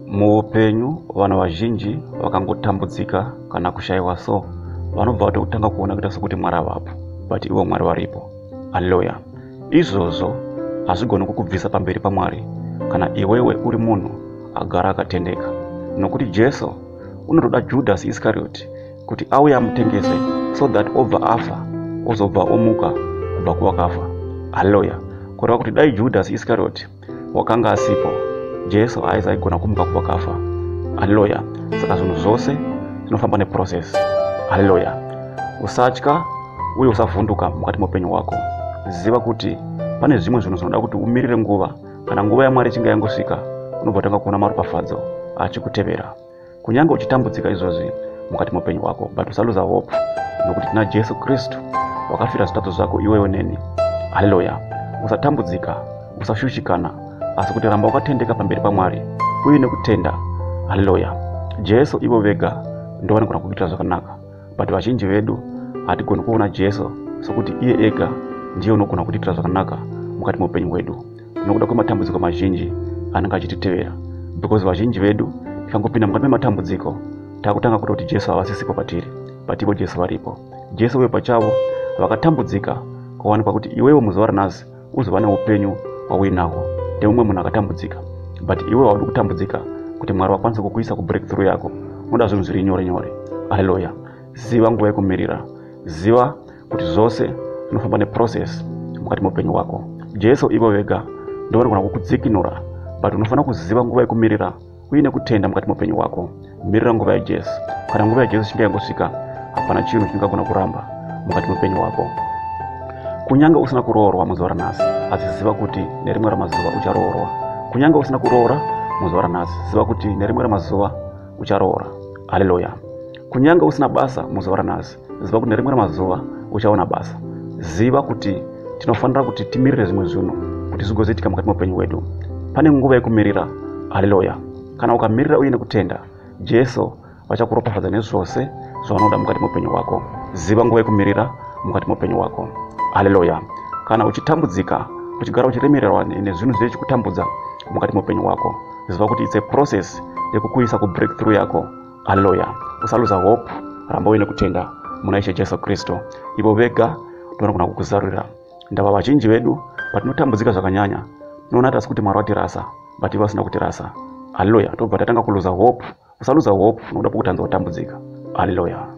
Muupenyu vanhu vazhinji vakangotambudzika kana kushayiwa, so vanobva vatotanga kuona kuita sekuti Mwari havapo, but ivo Mwari varipo. Haleluya. Izvozvo hazvigoni kukubvisa pamberi paMwari kana iwewe uri munhu agara akatendeka, nokuti Jesu unotoda Judas Iscariot kuti auye amutengese so that obva afa, ozobva omuka kubva kuvakafa. Haleluya. Kureva kuti dai Judas Iscariot wakanga asipo, Jesu haizaigona kumuka kuvakafa. Haleluya. Saka zvinhu zvose zvinofamba neprocess. Haleluya. Usatya uye usavhunduka mukati meupenyu hwako. Ziva kuti pane zvimwe zvinhu zvinoda kuti umirire nguva. Kana nguva yaMwari ichinge yangosvika, unobva tanga kuona maropafadzo achikutevera, kunyange uchitambudzika izvozvi mukati meupenyu hwako. But usaluza hope, nokuti tina Jesu Kristu wakafira zvitadzo zvako iwewe neni. Haleluya. Usatambudzika, usashushikana, asi kuti ramba wakatendeka pamberi paMwari uye nekutenda. Haleluya. Jesu ivo vega ndo vanogona kukuitira zvakanaka, but vazhinji vedu hatigoni kuona Jesu sokuti iye ega ndiye unogona kutiitira zvakanaka mukati meupenyu hwedu, nokuda kwematambudziko mazhinji anenge achititevera, because vazhinji vedu tikangopinda mukati mematambudziko, takutanga kutoti Jesu havasisipo patiri, but ivo Jesu varipo. Jesu uye pachavo vakatambudzika kuwanikwa kuti iwewe muzuva ranhasi uzova neupenyu hwauinahwo. Ndemumwe munhu akatambudzika, but iwe haudi kutambudzika kuti Mwari vakwanise kukuisa kubreakthrough yako. Unoda zvinhu zviri nyore nyore. Haleluya. Ziva nguva yekumirira. Ziva kuti zvose zvinofamba neprocess mukati meupenyu hwako. Jesu ivo vega ndo vanogona kukudzikinura, but unofanira kuziva nguva yekumirira uine kutenda mukati meupenyu hwako. Mirira nguva yaJesu. Kana nguva yaJesu ichinge yangosvika, hapana chinhu chingagona kuramba mukati meupenyu hwako. Kunyange usina kuroorwa muzuva ranhasi, asi ziva kuti nerimwe ramazuva ucharoorwa. Kunyange usina kuroora muzuva ranhasi, ziva kuti nerimwe ramazuva ucharoora. Haleluya. Kunyange usina basa muzuva ranhasi, ziva kuti nerimwe ramazuva uchaona basa. Ziva kuti tinofanira kuti timirire zvimwe zvinhu kuti zvigozoitika mukati meupenyu hwedu. Pane nguva yekumirira. Haleluya. Kana ukamirira uine kutenda, Jesu vachakuropafadza nezvose zvaunoda mukati meupenyu hwako. Ziva nguva yekumirira mukati meupenyu hwako. Haleluya. Kana uchitambudzika, uchigara uchiremererwa nezvinhu zvine chikutambudza mukati meupenyu hwako, ziva kuti it's a process yekukuisa kubreakthrough yako. Haleluya. Usaluza hope. Ramba uine kutenda muna Ishe Jesu Kristu. Ivo vega ndovanogona kukuzarurira. Ndava vazhinji vedu patinotambudzika zvakanyanya, tinoona tasi kuti Mwari watirasa, but ivo vasina kutirasa. Haleluya. Tobva tatanga kuluza hope. Usaluza hope nokuda kwokuti hanzi watambudzika. Haleluya.